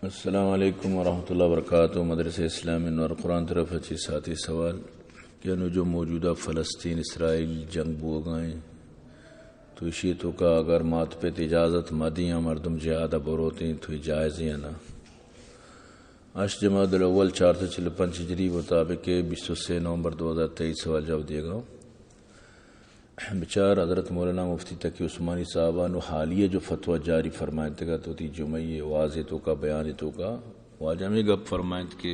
السلام علیکم ورحمۃ اللہ وبرکاتہ۔ مدرسہ اسلامی نور قرآن طرف چی ساتھی سوال کہ انو جو موجودہ فلسطین اسرائیل جنگ بوگا ہیں، تو اشی توکا اگر مات پت اجازت مدیاں مردم جہاد بروتیں تو یہ جائز ہے نا؟ اش جمادی الاول چار سد چل پنچ ہجری مطابق بیست و سے نومبر دو ہزار تئیس۔ سوال جواب دیگا۔ بچار حضرت مولانا مفتی تقی عثمانی صاحبا نو حالیہ جو فتویٰ جاری فرمائنتگا تو وتی جمعی واضح توکا بیان توکا واجہ ہمیں گپ فرمائنت کہ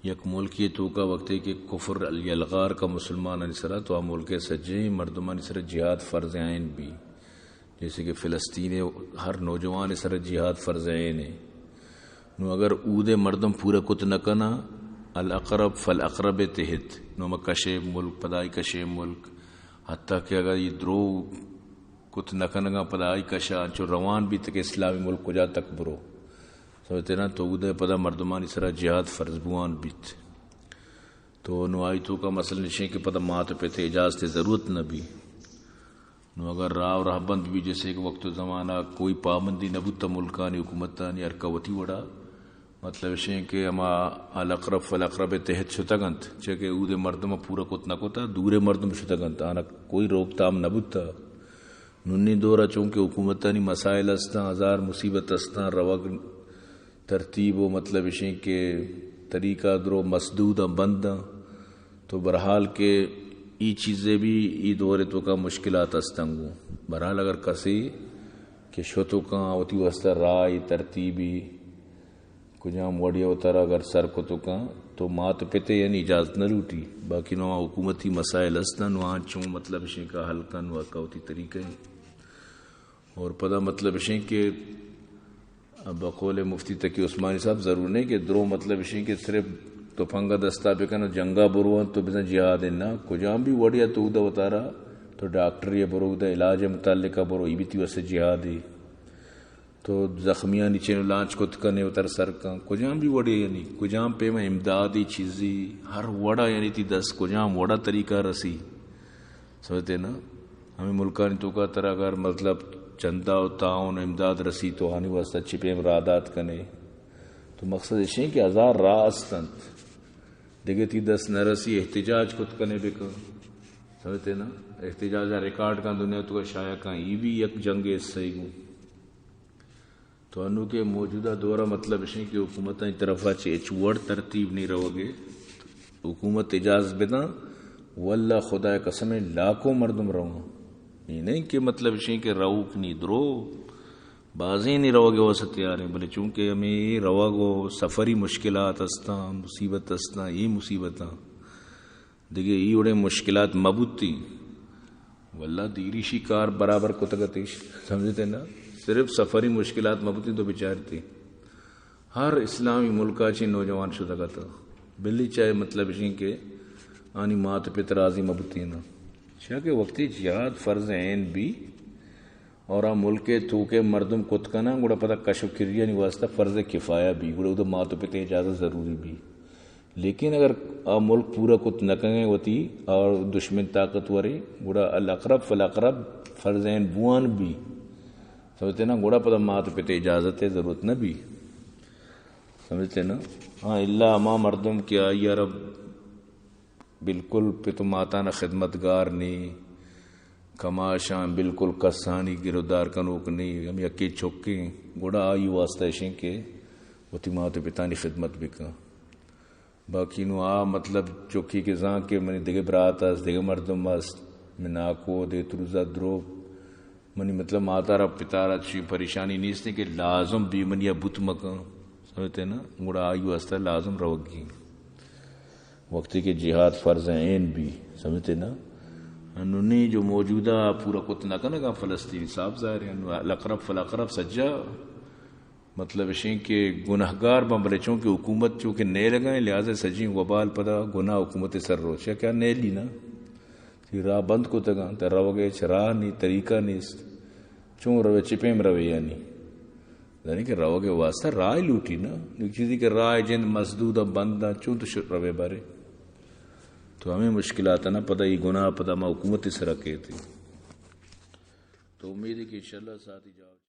یک ملکی توکا وقتی کہ کفر یلغار کا مسلمانانی سرا تو آ ملک سجیں مردمانی سرا جہاد فرض عین بی، جیسے کہ فلسطین ہر نوجوان سرا جہاد فرض عین ہے۔ نو اگر اود مردم پورا کت نہ کنا، الاقرب فالاقرب تحت، نو ہما کشے ملک، پدائی کشے ملک، حتیٰ کہ اگر یہ درو کت نہ کنگا پدائی کشا انچو روان بیت کہ اسلامی ملک کجا تک برو، سمجھتے نا، تو اود پدا مردمانی سرا جہاد فرض بوان بیت۔ تو نو آئی توکا مسئلہ نشیں کہ پدا مات پت اجازت ضرورت نہ بی۔ نو اگر راہ و رہبند بی، جیسے کہ وقت و زمانہ کوئی پابندی نہ بوتا ملکانی حکومتانی، ہر کا وتی وڑا، مطلب اشیں کہ ہما الاقرب فالاقرب تحت شتگ انت، چہ کہ اود مردم پورا کت نہ کتا، دور مردم شتگ انت، آنا کوئی روک تام نہ بوتا۔ نونی دورا چونکہ حکومتانی مسائل استاں، ہزار مصیبت استاں، روگ ترتیب و مطلب اشیں کہ طریقہ درو مسدود آں، بند آں۔ تو بہرحال کہ ای چیزے بھی ای دور توکا مشکلات استنگو۔ بہرحال اگر کسی کہ شتو کاں وتی واسطہ راہ ترتیبی کجام وڑی وتارا اگر سر کتو کاں تو مات پتے یعنی اجازت نہ لوٹی۔ باقی نو حکومتی مسائل استن، نو آن چون مطلب اشیں کہ حل کن و کا وتی طریقہ ہیں۔ اور پدا مطلب اشیں کہ بقول مفتی تقی عثمانی صاحب ضرور نہیں کہ درو مطلب اشیں کہ صرف تپنگا دستا بکن و جنگا بروان تو بزن جہاد نہ، کجام بھی وڑیا تو ادا وتارا تو ڈاکٹری برو، ادا علاج متعلقہ برو، ای بھی تی واسطے جہاد ہے۔ تو زخمیانی چین لانچ کت کنے وتر سر کن، کجام بھی وڑے یعنی کجام پیما امدادی چیزی ہر وڑا یعنی تی دست کجام وڑا طریقہ رسی۔ سمجھتے نا؟ ہمیں ملکانی توکا ترا اگر مطلب چندہ و تعاون و امداد رسی تو آنی واسطہ چی پیم را دات کنے۔ تو مقصد اشیں کہ ہزار راہ استنت، دگہ تی دست نہ رسی احتجاج کت کنے بکن۔ سمجھتے نا؟ احتجاج ریکارڈ کن دنیا توکا شائع کن، ای بھی یک جنگ حصہ گوں۔ تو انو کہ موجودہ دورہ مطلب اشیں کہ حکومتانی طرفا چہ ہچ وڑ ترتیب نہیں روگے، حکومت اجازت بداں، واللہ خدا قسم لاکھوں مردم رواں۔ یہ نہیں کہ مطلب اشیں کہ روک نہیں درو، بازیں نہیں روگے واسطے تیار ہیں، بلے چونکہ ہمیں روگ و سفری مشکلات استاں، مصیبت استاں، یہ مصیبتاں۔ دگہ ای وڑیں مشکلات مہ بوتیں، واللہ دیریشی کار برابر کتگ اتیش، سمجھتے نا؟ صرف سفری مشکلات مہ بوتیں تو بچارتے ہر اسلامی ملکا چی نوجوان شتگ ات، بلی چاہے مطلب اشیں کہ آنی مات پت راضی مہ بوتیں نا، چیا کہ وقتی جہاد فرض عین بی، اور آ ملک ء توک ء مردم کت کناں، گڑا پدا کش و کریانی واسطہ فرض کفایہ بی، گڑا اود ء مات و پت ء اجازت ضروری بی۔ لیکن اگر آ ملک پورا کت نہ کنگے وتی اور دشمن طاقتورے، گڑا الاقرب فالاقرب فرض عین بوان بی۔ سمجھتے نا؟ گڑا پدا مات و پت ء اجازت ء ضرورت نہ بی۔ سمجھتے نا؟ ہاں، الا ہما مردم کہ آئی ء رب بالکل پت و ماتان خدمتگار نی، کماشاں بالکل کسانی گرودار کنوک نی، ہم یکے چکیں، گڑا آئی واسطہ اشیں کہ وتی مات و پتانی خدمت بکن۔ باقی نو آ مطلب چکی کہ زان کہ منی دگہ برات است، دگہ مردم است، من ناکو دگہ تروزا درو منی مطلب ماتارا پتارا چی پریشانی نیست کہ لازم بی منی بوت مکن، سمجھتے نا؟ گڑا آئی واسطہ لازم روگی وقتی کہ جہاد فرض عین بی، سمجھتے نا؟ انو نی جو موجودہ پورا کت نہ کنگا فلسطین صاحب ظاہر ہے، انو الاقرب فالاقرب سجا مطلب اشیں کہ گناہگار بن، بلے چونکہ حکومت چونکہ نیلگا ہیں، لہذا سجیں وبال پدا گناہ حکومت سر روچ کیا نیلی نا؟ تی راہ بند کتگاں، تہ روگ ء ہچ راہ نی، طریقہ نیست۔ چون روے، چہ پیم روے یعنی؟ یعنی کہ روگ ء واسطہ راہ لوٹی نا۔ یک چیزی کہ راہ جند مسدود ء بند ء چون تو ش-، روے بارے؟ تو ہمیں مشکلات ء نا پدا ای گناہ پدا ما حکومت سرا کیتی۔ تو امید ہے کہ انشاءاللہ ساتھی جواب